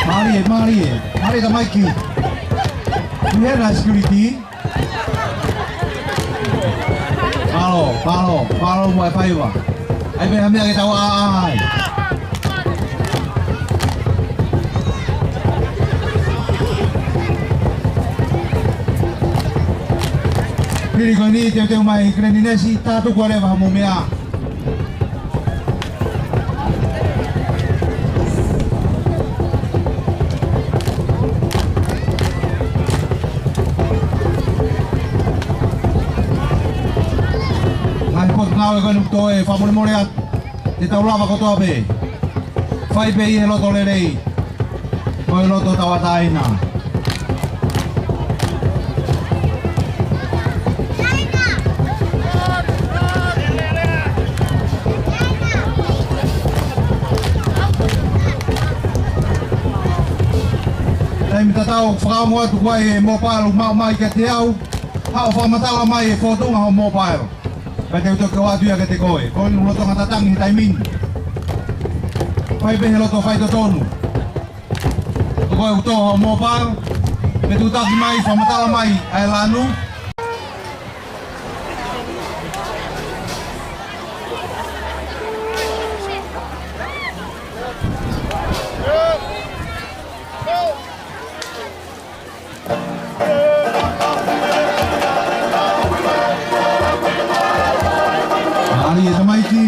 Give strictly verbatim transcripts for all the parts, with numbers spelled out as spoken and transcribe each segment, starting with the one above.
Mālie, mālie, mālie tamaiki. Mihena security. Palo, palo, palo mo e faiva. ʻAi pē ha meʻa ke tau ʻā, ʻā ai. Pili ko eni, teuteu mai Keleninesi, tā tuku ā leva hoʻomou meʻa. Ngaahi potungāue ko eni ʻoku toe, fakamolemole atu. Te tau lava kotoa pē. Fai pē ʻi he loto lelei. Ko e loto tauʻatāina. Taimi tatau fakaongo atu ko e mobile ʻoku maʻu mai kiate au. Haʻu ʻo fakamatala mai e fōtunga hoʻo mobile. Pea te u toki ʻoatu ia kiate koe. Ko eni lolotonga tatangi he taimi ni. Fai pē he loto faitotonu. Ko koe ʻoku tō hoʻo mobile, pea tuʻutaki mai, fakamatala mai ʻa e lanu. Mālie tamaiki.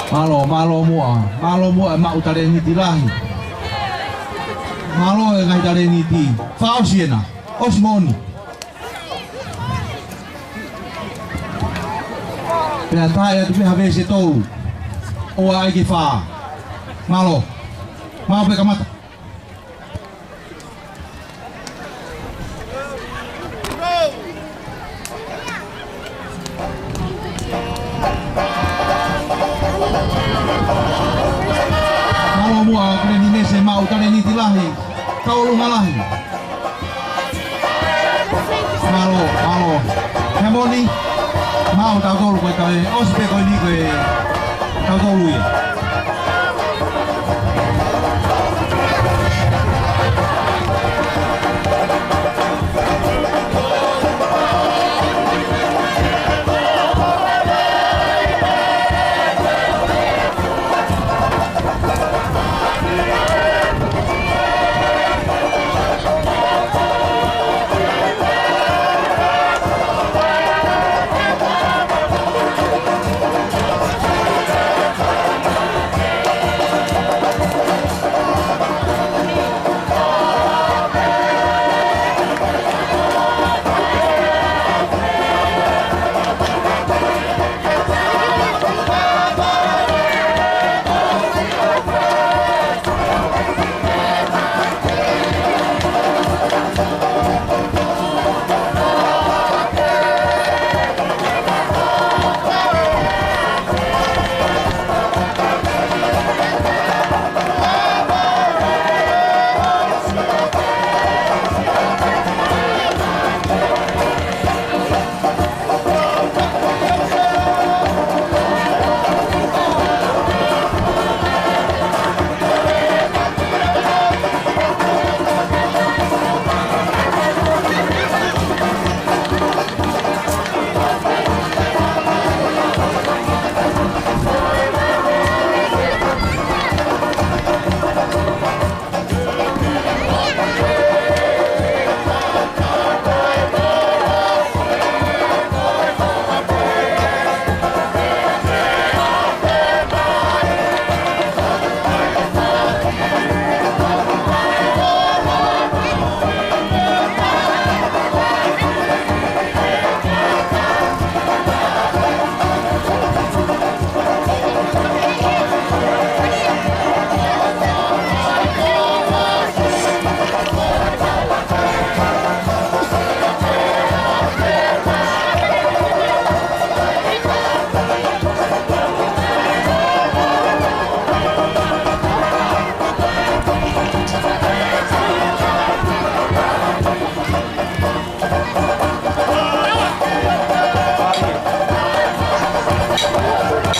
Mālō, mālō muʻa, mālō muʻa e maʻu talēniti lahi. Mālō e ngaahi talēniti. Fakaʻosi ena, ʻosi moʻoni. Pea tā atu pē ha veesi ʻe tolu. ʻOua ʻai ke fā. Mālō. Maʻu pē kamata. Mālō muʻa Kuini Nese, maʻu talēniti lahi. Tauʻolunga lahi. Mālō, mālō. Hemoni, maʻu tautolu ko e kae, ʻosi pē ko eni ko e tautolu ia.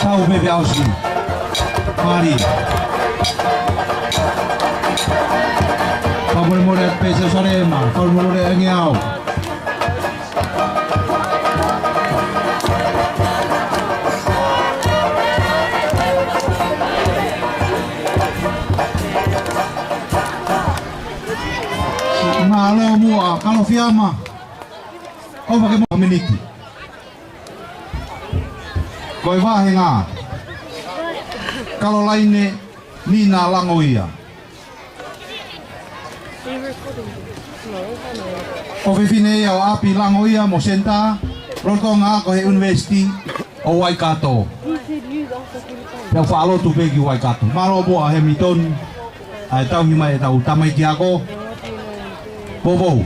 Tau pē pea ʻosi. Mālie. Fakamolemole atu pē Selusalema, fakamolemole ange au. Mālō muʻa, Kalofiama. ʻOfa ke mo miniti. Ko e vāhenga. Kalolaine Nina Langoia. ʻOfefine ia ʻo ʻApi Langoia mo Senitā, lolotonga ako he ʻUnivēsiti ʻo Waikato. Pea u faʻa lotu pē ki Waikato. Mālō muʻa Hamilton, ʻa e tauhi mai ʻetau tamaiki ako. Poupou.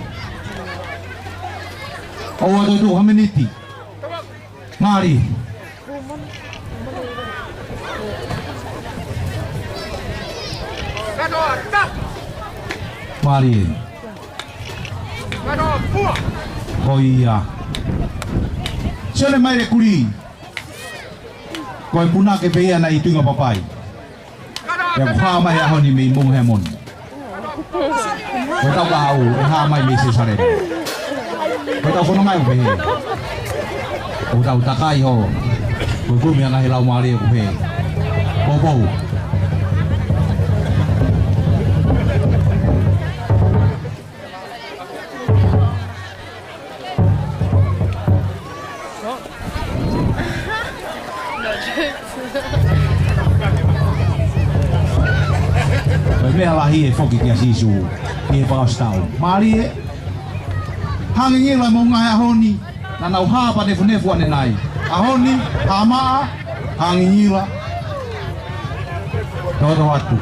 ʻOua toe tuʻu ha miniti. Mālie. Mālie. Ko ia. Sio mai le kulī. Ko e punake pē ia naʻe ʻi Tuingapapai. ʻE hā mai he ʻaho ni mei Mount Hermon. Ko ʻetau kahaʻu, ʻe hā mai mei Selusalema. Ko ʻetau fononga ʻoku pehē. ʻOku tau takai ho. Ko e kumi ʻa e ngaahi laumālie ʻoku pehē. Poupou. Ko e meʻa lahi ʻe foki kia Sīsū ʻi he fakaʻosi taʻu. Mālie. Hangingila e moʻunga he ʻaho ni, naʻa nau hā pea nefunefu ʻanenai. ʻAho ni, hā maʻa, hangingila. Toto atu.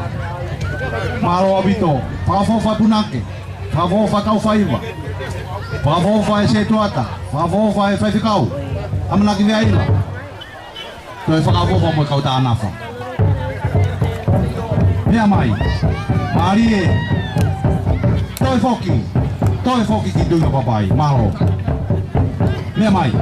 Mālō ʻaupito. Fakaʻofoʻofa e punake. Fakaʻofoʻofa e kau faiva. Fakaʻofoʻofa e sētuata. Fakaʻofoʻofa e faifekau. ʻAmanaki Veaila. Toe fakaʻofoʻofa mo e kau Tānafa. Meʻa mai. Mālie. Toe foki. Toe foki ki Tuingapapai. Mālō. Meʻa mai.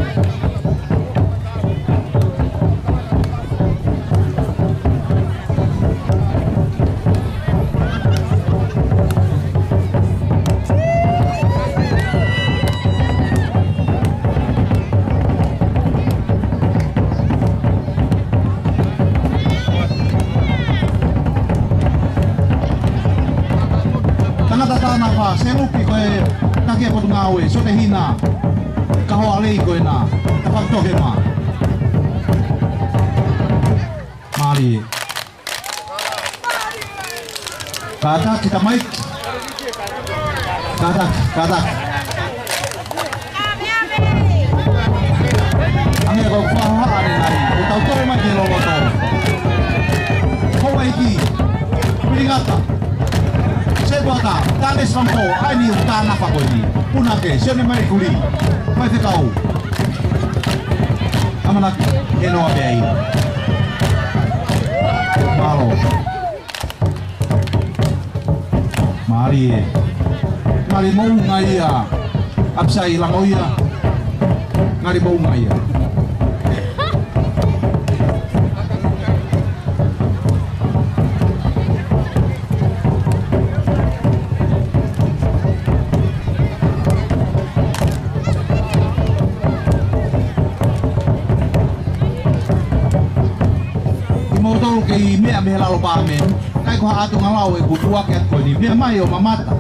Tangata Tānafa, Seluki ko e taki e Potungāue, Sione Hina, Kahoa Lei ko ena, Tafakitoke mā. Mālie. Kātaki tamaiki. Kātaki, kātaki. Hangē ko e fakahohaʻa ʻanenai, ʻo tau toe mai ki he loloto. Houʻeiki, Pilingata, Sētuata, Tānesi Fangofō, ʻa eni ʻoku Tānafa ko eni. Punake, Sione Maikuli, faifekau. ʻAmanaki, ʻe noa pē ai. Mālō. Mālie. Ngali moʻunga ia. ʻApisai Langoia. Ngali moʻunga ia. Kimoutolu kei meʻa mei he lalo pāmeni, ʻikai ko ha ʻatunga lau ʻeku tuʻuaki atu ko eni. Meʻa mai ʻo mamata.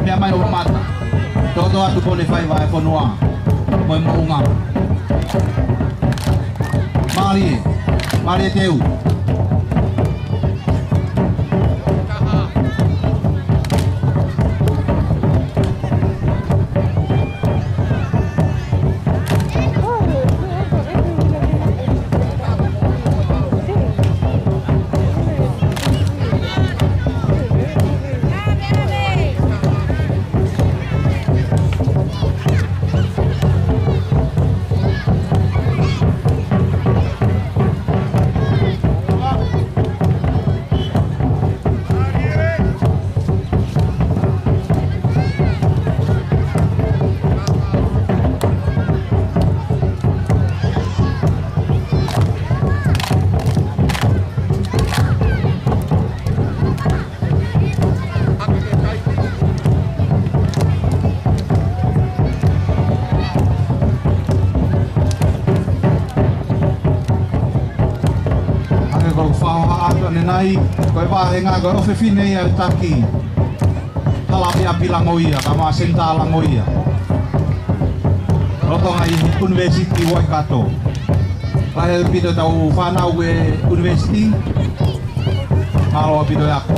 Meʻa mai ʻo mamata. Toto atu pone faiva e fonua. Mo e moʻunga. Mālie. Mālie Teu. Hangē ko e fakahohaʻa atu ʻanenai, ko e vāhenga ko e ʻofefine ia ʻo e taki. Hala ʻapiʻapi Langoia, kae ʻumaʻā Senitā Langoia. Lolotonga ʻi he ʻUnivēsiti Waikato. Lahi ʻaupito ʻetau fānau ʻi he ʻunivēsiti. Mālō ʻaupito e ako.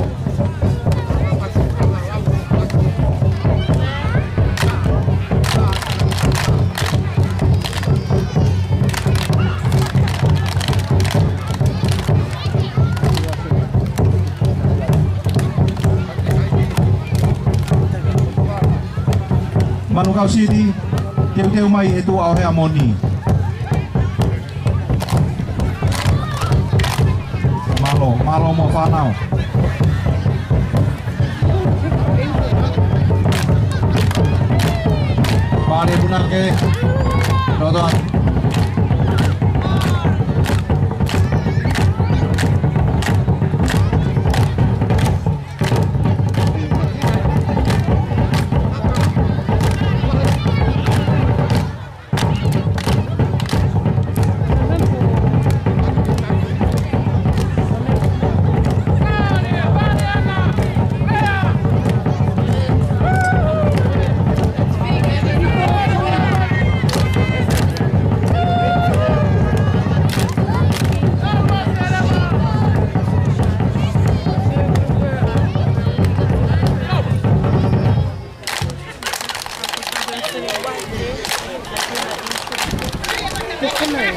Manukau City, teuteu mai he tuʻa ʻo Heamoni. Mālō, mālō mo e fānau. Pale punake. Toto atu.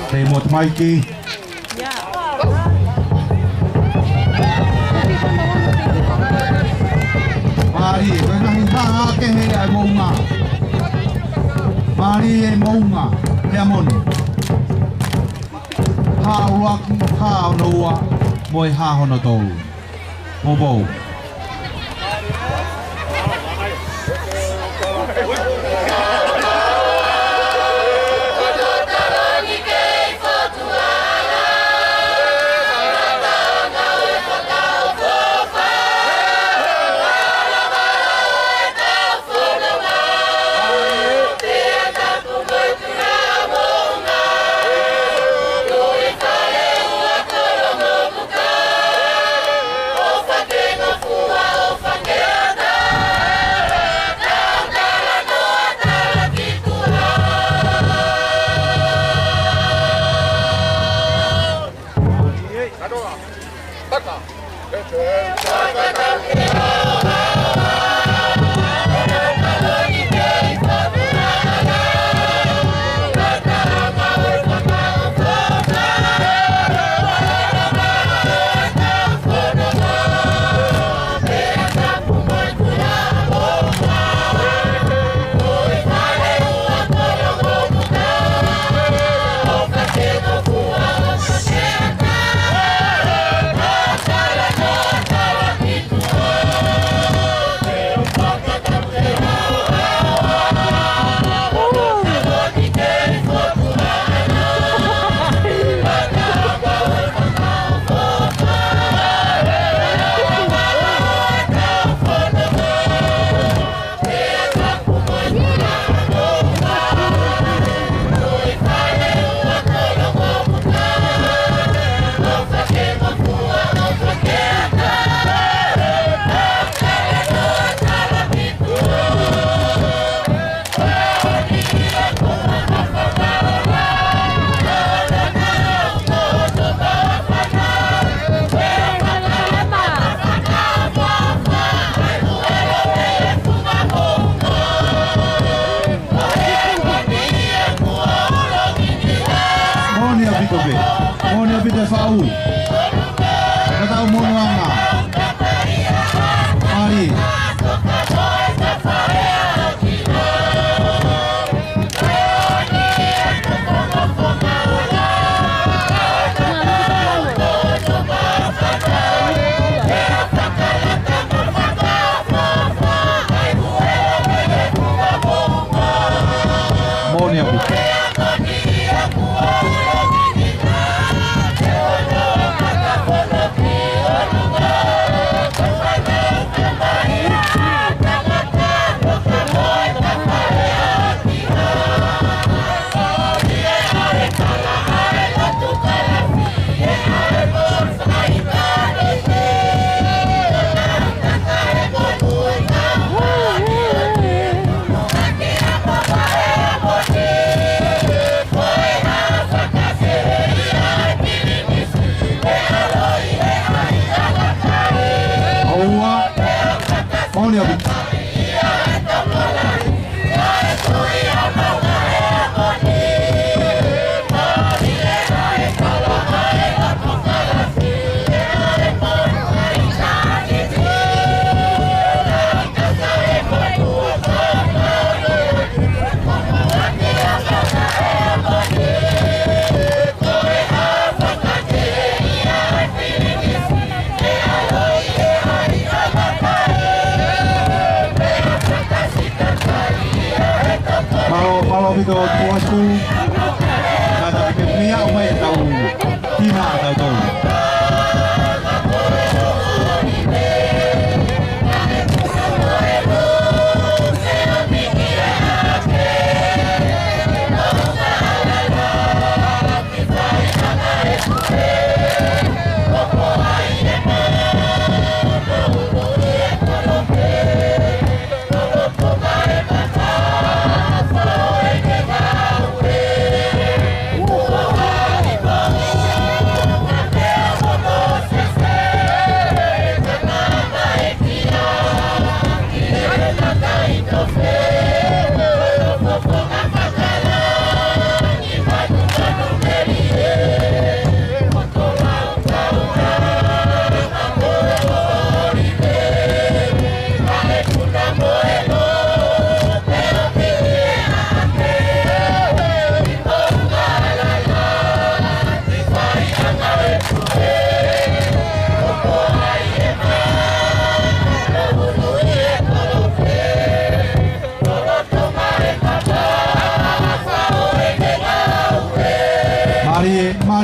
Te mo te maiki. Mālie, ko e ngaahi hā kehe ʻa e moʻunga. Mālie e moʻunga, pea moni. Hā ʻuluaki, hā hono ua, mo e hā hono tolu. Poupou. Moʻoni ʻaupito pē. Moʻoni ʻaupito e faʻu. Ka tau mono anga. Mālie. Moʻoni ʻaupito. ʻOua. Moʻoni ʻaupito. Mālō, mālō ʻaupito ʻa e Tuʻi High School. Ka ta ke mea o mai tau tina ʻa tautolu.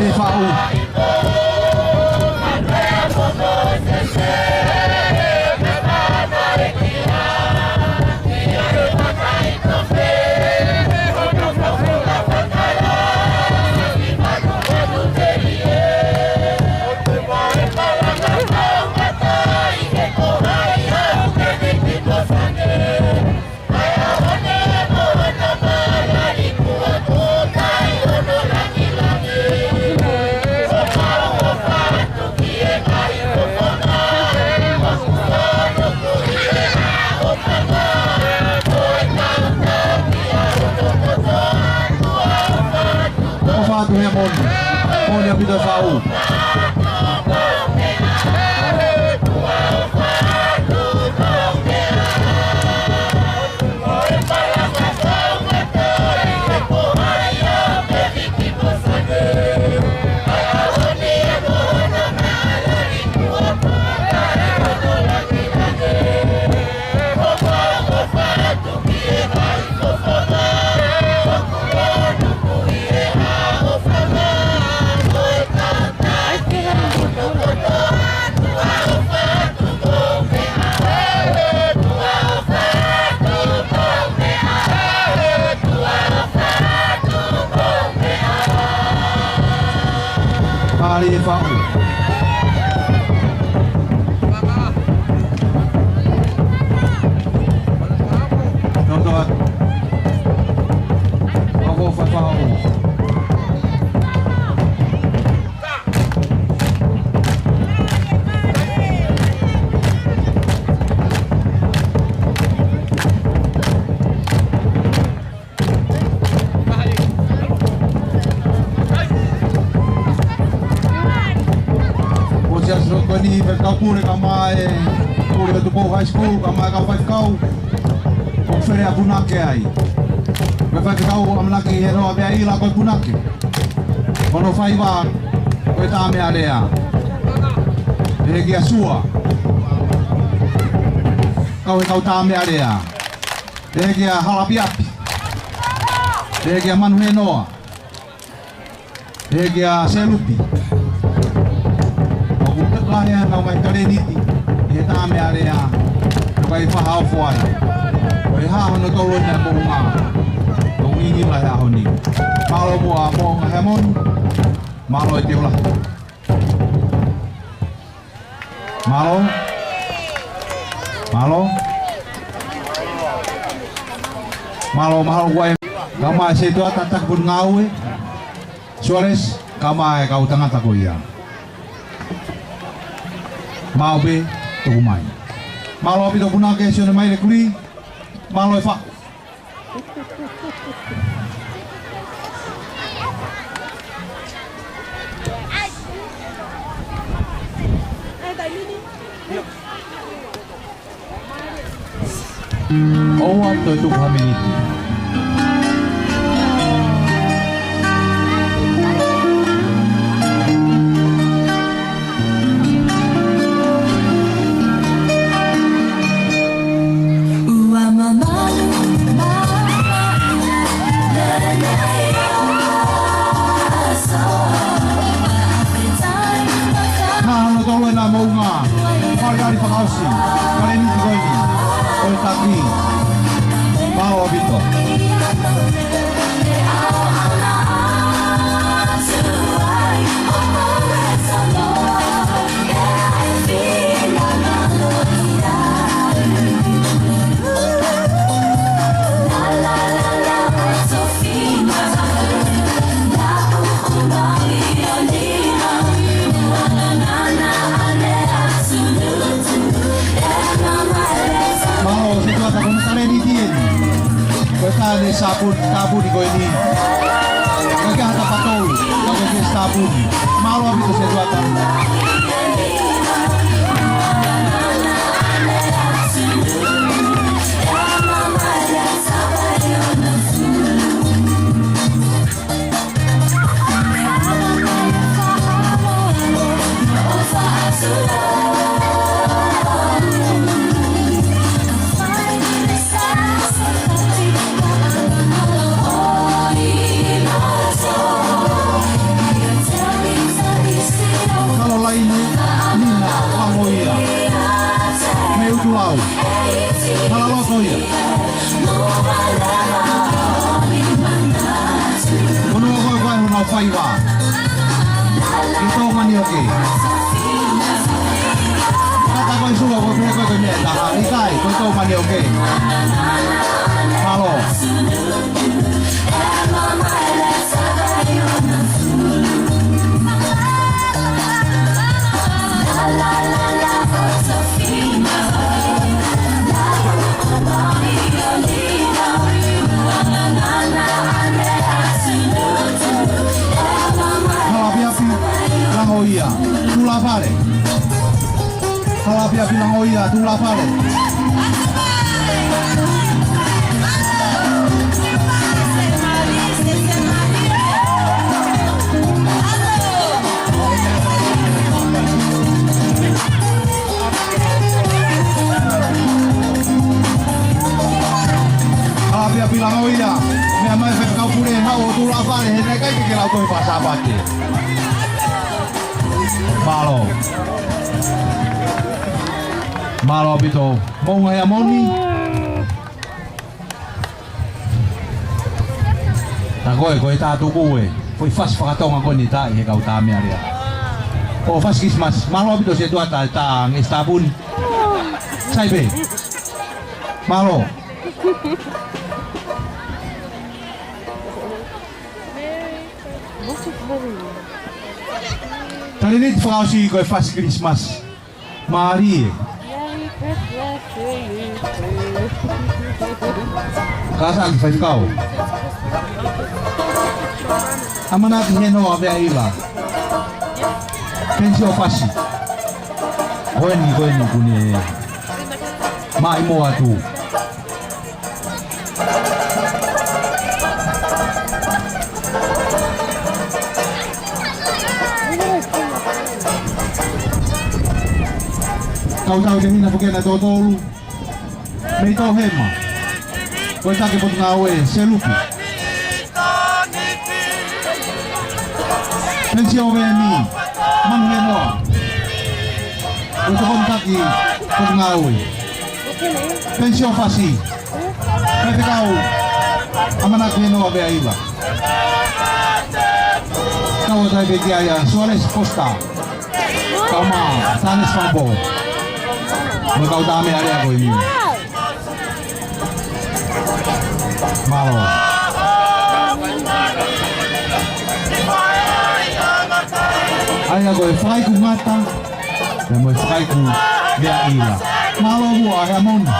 ʻE Faʻu. ʻOfa atu Hemoni. Moʻoni ʻaupito Faʻu. Mālie Faʻu. Toto atu. ʻOku fai Faʻu. Ko e siasi ko eni, faifekau pule kae ʻumaʻā e pule ʻo Tupou High School, kae ʻumaʻā e kau faifekau. ʻOku fele ʻa punake ai. Ko e faifekau ʻamanaki he noa pea ʻila ko e punake. Ko hono faiva, ko e tā meʻa lea. Pehē kia Sua. Kau he kau tā meʻa lea. Pehē kia Halapiapi. Pehē kia Manuhenoa. Pehē kia Selupi. ʻOku lahi ʻenau ngaahi talēniti ʻi he tā meʻa lea. ʻOku ʻikai faʻa ofo ai. Ko e hā hono tolo ʻena moʻunga. ʻOku ʻikai lahi ʻaho ni. Mālō muʻa moʻunga Hemoni. Mālō e teu lahi. Mālō. Mālō. Mālō, mahalo kuo ʻi ai. Kae ʻumaʻā e sētuata taki puni ngāue. Suarez, kae ʻumaʻā e kau tangata ko ia. Maʻu pē, tuku mai. Mālō ʻaupito punake, sio mai le kuli. Mālō e Faʻu. ʻOua toe tuku ha miniti. Naʻa nau tolo ʻena moʻunga. Fakaʻaliʻali fakaʻosi. Talēniti ko eni. Ko e taki. Mālō ʻaupito. Mālō, sētuata ko e talēniti eni. Ko e taʻane sāpuni, tāpuni ko eni. Ka ke hata patolu, ka ke sāpuni. Mālō ʻaupito sētuata. Faiva. Ko e tō mani ʻoku ke. Kata ko e sua ko e pē ko e meʻa taha. ʻIkai, ko e tō mani ʻoku ke. Mālō. Hala apiapi, lango ia, tula fale. Hala apiapi, lango ia, tula fale. Hala apiapi, lango ia. Meʻa mai Faifekau Pule, haʻu ʻo tula fale, he naʻe ʻikai ke ke lau ko e fakasāpate. Mālō. Mālō ʻaupito. Moʻunga Heamoni. Tā ko ē, ko e tā tuku ē. Foʻi fasi fakatonga ko eni tā ʻi he kau tā meʻa lea. ʻO fasi Kilisimasi. Mālō ʻaupito Setuata, tā nge stāpuni. Sai pē. Mālō. Taleniti fakaʻosi ko e fasi Kilisimasi. Mālie. Kātaki Faifekau. ʻAmanaki Henoa Veaila. Penisi ʻo fasi. Ko eni, ko eni kuo ne maʻimoa atu. Kau tau te hina fukena tōtolu. Mei Tohema. Ko e taki Potungāue, Selupi. Penisi ʻo Veni, Manu Henoa. Ko e tokoni taki Potungāue. Penisi ʻo fasi. Faifekau ʻAmanaki Henoa Veaila. Kau atu ai pē ki ai ʻa Suarez Foster. Kau mai, Tanes Fapō. Mo e kau tā meʻa lea ko eni. Mālō. ʻA ia ko e fakaiku ngata, pea mo e fakaiku meʻa ʻila. Mālō muʻa Heamoni.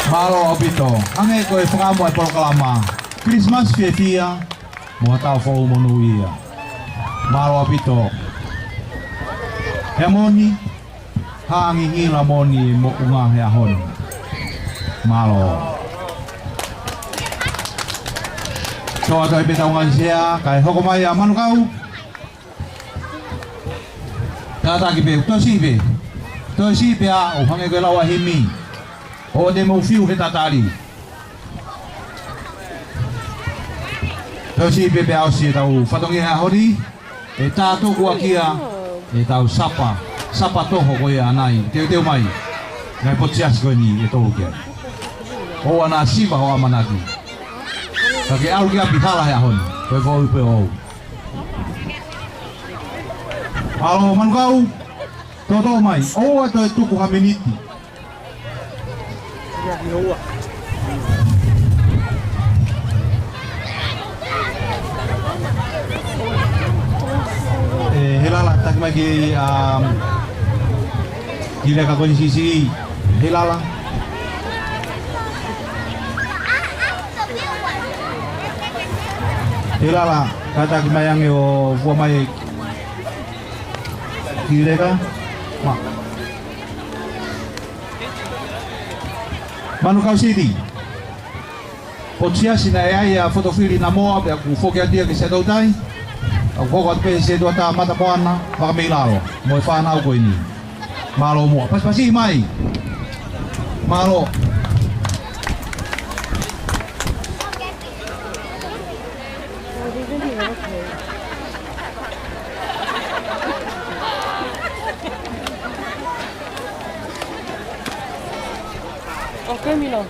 Mālō ʻaupito. Hangē ko e fakaʻamu ʻa e polokalama. Kilisimasi fiefia, mo ha taʻu foʻou monūʻia. Mālō ʻaupito. Heamoni, Haʻa Ngingila Moni Moʻunga he ʻaho ni. Mālō. Tō atu ai pē tau ngaahi sea, kae hoko mai ʻa Manukau. Kātaki pē, toe siʻi pē. Toe siʻi pē ʻa, ʻo hangē ko e lau ʻa e himi. ʻOua te mou fiu he tatali. Toe siʻi pē pea ʻosi ʻetau fatongia he ʻaho ni, ʻe tātuku ʻaki ia ʻetau sapa, sapa toho ko ia ʻanai, teuteu mai, ngaahi potu siasi ko eni ʻe tolu ki ai. ʻOua naʻa siva hoʻo ʻamanaki. Ka ke ʻalu ki ʻapi hala he ʻaho ni, ko e foʻi pē ʻoʻou. Mālō Manukau, tōtō mai, ʻoua toe tuku ha miniti. ʻE, Helala, taki mai ki, um, Ki Leka ko eni siʻisiʻi, Hilala. Hilala, kātaki mai ange ʻo fua mai ki Leka. Ma. Manukau City. Potu Siasi naʻe ʻi ai ʻa Fotofili Namoa pea kuo foki atu ia ki Siaʻatoutai. ʻOku hoko atu pē Setuata Matamoana, Fakameilalo, mo e fānau ko eni. Mālō muʻa. Pasipasi mai. Mālō. Okay, Milo.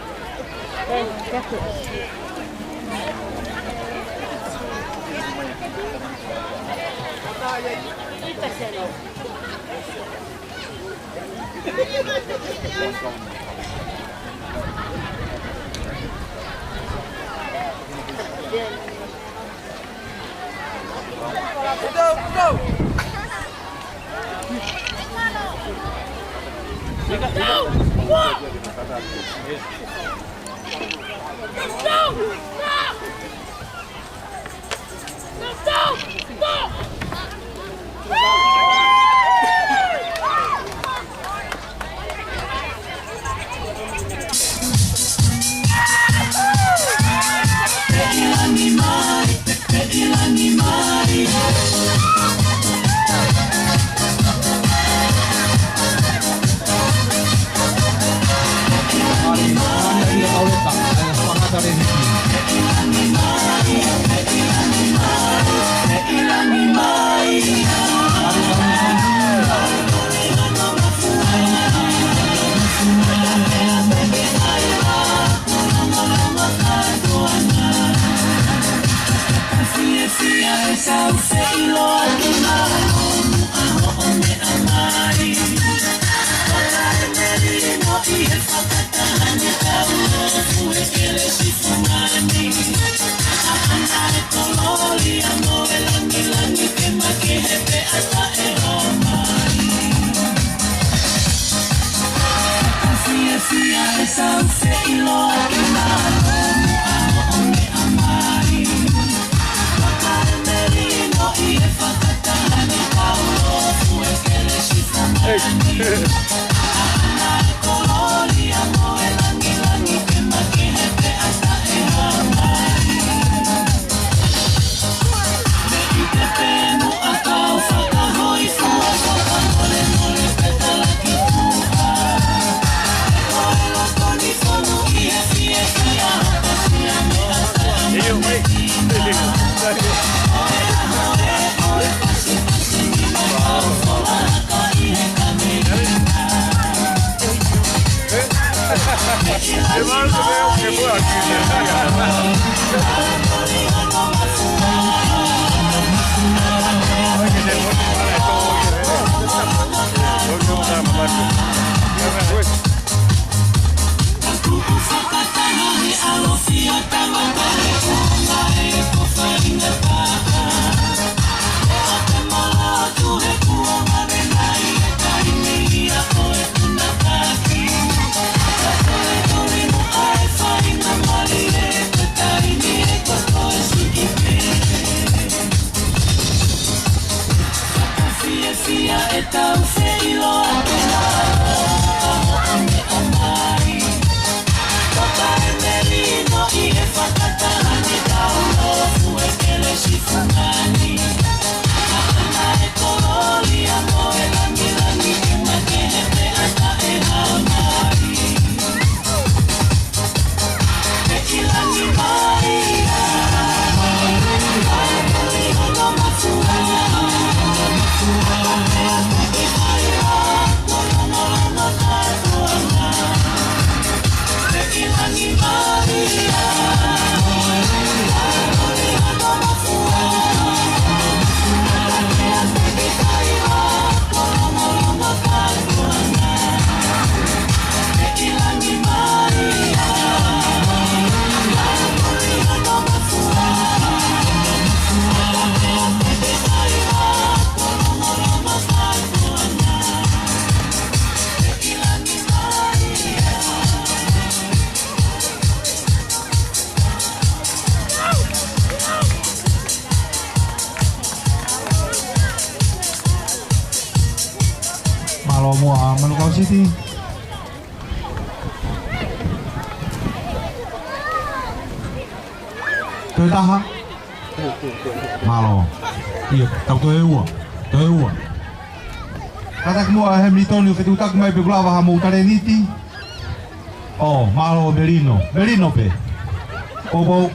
Muʻa Manukau City. Toe taha. Mālō. ʻIo, tau toe ua. Toe ua. Kātaki muʻa Hamilton ʻo fetuʻutaki mai pe kuo lava haʻamou talēniti. ʻŌ, mālō Melino. Melino pē. Poupou.